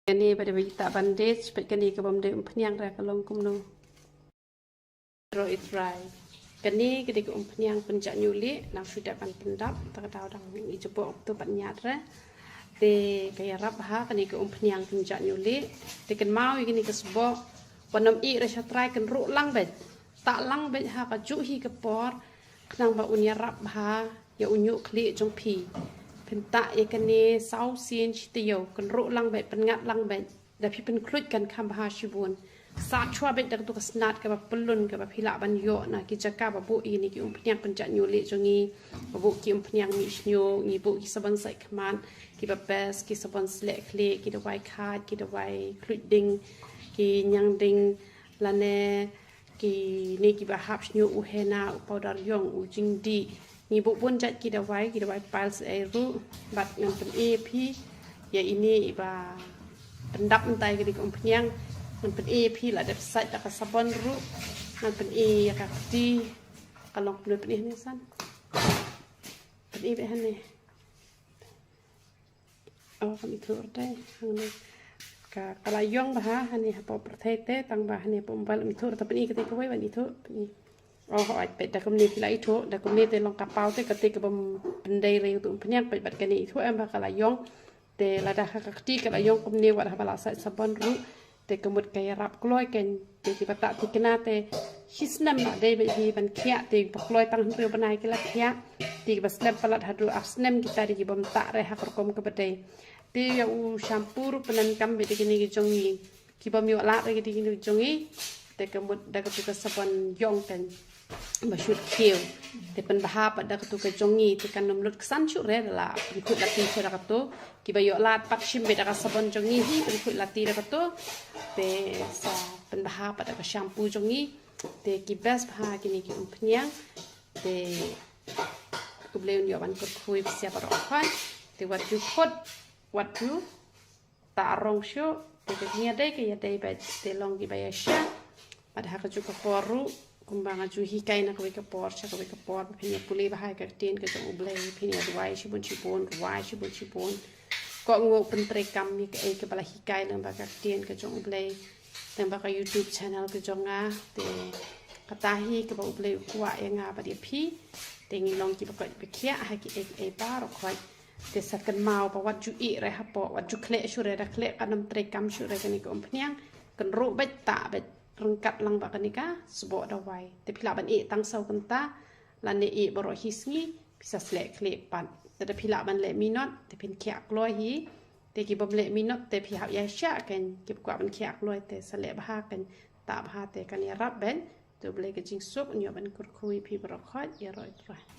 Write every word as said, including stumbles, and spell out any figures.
Kane ba dei ba ita bandage, peit kane ka bym dei umphniang re ka long kumno. Ro i trai. Kane ka dei ka umphniang pynjah ñiuh lieh, nang shu dep ban pyndap, ta ka daw dang i jabok tu pat ñiat re. Te ka ïarap ha kane ka umphniang pynjah ñiuh lieh. Te kynmaw ïa kane ka sbok, wat nym ïeh re sha trai, kynruh lang beit. Tah lang beit ha ka juh hi ka por, khnang ba un ïarap bha ïa u ñiuh khlieh jong phi. Phin tah ïa kane saw sien shi taïew, kynruh lang beit, pynngat lang beit. Da phi pynkhluit kan kham bha shibun. Sah shuwa beit da katu ka snat kaba pyllun kaba phi lah ban ïoh na ki jaka ba buh ïa kine ki umphniang pynjah ñiuh lieh jong ngi. Ba buh ki umphniang mih shñiuh, ngi buh ki sabon sait khmat, kiba best, ki sabon sleh khlieh, ki dawai khat, ki dawai khluit ding, ki ñiang ding, lane kine kiba hap shñiuh, u henna, u powder ïong, u jingdih. Ngi buh bun jait ki dawai, ki dawai piles ei ruh, bad ngan pyni ïa phi ïa ine iba pyndap mynta ïa kane ka umphniang. Ngan pyni ïa phi, la dep sait da ka sabon ruh. Ngan pyni ïa ka kti. Ka long kumno, pyni hangne san. Pyni beit hangne. Oh, kam ithuh re te, hangne. Ka, ka la ïong bha hangne hapoh pyrthei te, tang ba hangne hapoh mobile kam ithuh re te, pyni kata kawei ban ithuh, pyni. Oh, hooid, peit da kumne phi la ithuh, da kumne te long ka paw te, kata ka bym pyndei re ïa utu umphniang, peit bad kane ithuh em ba ka la ïong. Te lada ha ka kti ka la ïong kumne, wat haba la sait sabon ruh, te ka mut ka ïarap kloi kein. Te kiba tah thikna te shi snem la dei beit hi ban khiah, te ba kloi tang hynriew bnai ki la khiah. Te kiba slem palat haduh ar snem kita dei ki bym tah re ha ka rukom kaba dei. Te ïa u shampoo ruh pyndonkam beit da kine ki jong ngi. Ki bym ïoh lad re ki dei kine ki jong ngi. Te ka mut da katu ka sabon ïong kein ba shu khiew. Te pynbha pat da katu ka jong ngi, te kan ym lut ksan shuh re, da la pynkhuid lati shuh da katu. Kiba ïoh lad pat shim beit da ka sabon jong ngi hi, pynkhuid lati da katu. Te sa pynbha pat da ka shampoo jong ngi. Te ki best bha kine ki umphniang. Te U Blei un ïoh ban kyrkhu ïa phi baroh khoit. Te wat ju khut, wat ju tah rong shuh, te ka jingïadei ka ïadei beit, te long kiba ïasyah. Bad ha kajuh ka por ruh, kumba nga ju hikai na kawei ka por sha kawei ka por, ba phin ïa pule bha ïa ka ktien ka jong U Blei, phin ïa duwai shibun shibun, duwai shibun shibun. Kohnguh, pyntreikam ïa kaei kaba la hikai lyngba ka ktien ka jong U Blei, lyngba ka YouTube channel ka jong nga. Te kata hi kaba U Blei u kwah ïa nga bad ïa phi. Te ngin long kiba koit ba khiah ha kiei kiei baroh khoit. Te sa kynmaw ba wat ju ïeh re hapoh, wat ju khleh shuh re, da khleh kan ym treikam shuh re kane ka umphniang. Kynruh beit, tah beit, ryngkat lang bad kane ka sboh dawai. Te phi lah ban ïeh tang saw kynta, lane ïeh baroh hi sngi, phi sa sleh khlieh pat. Te da phi lah ban leh minot, te phin khiah kloi hi. Te ki bym leh minot, te phi hap ïasyah kein, kiba kwah ban khiah kloi, te sa leh bha kein, tah bha, te kan ïarap beit. Te U Blei ka jingsuk un ïoh ban kyrkhu ïa phi baroh khoit, ïaroh ïa U Trai.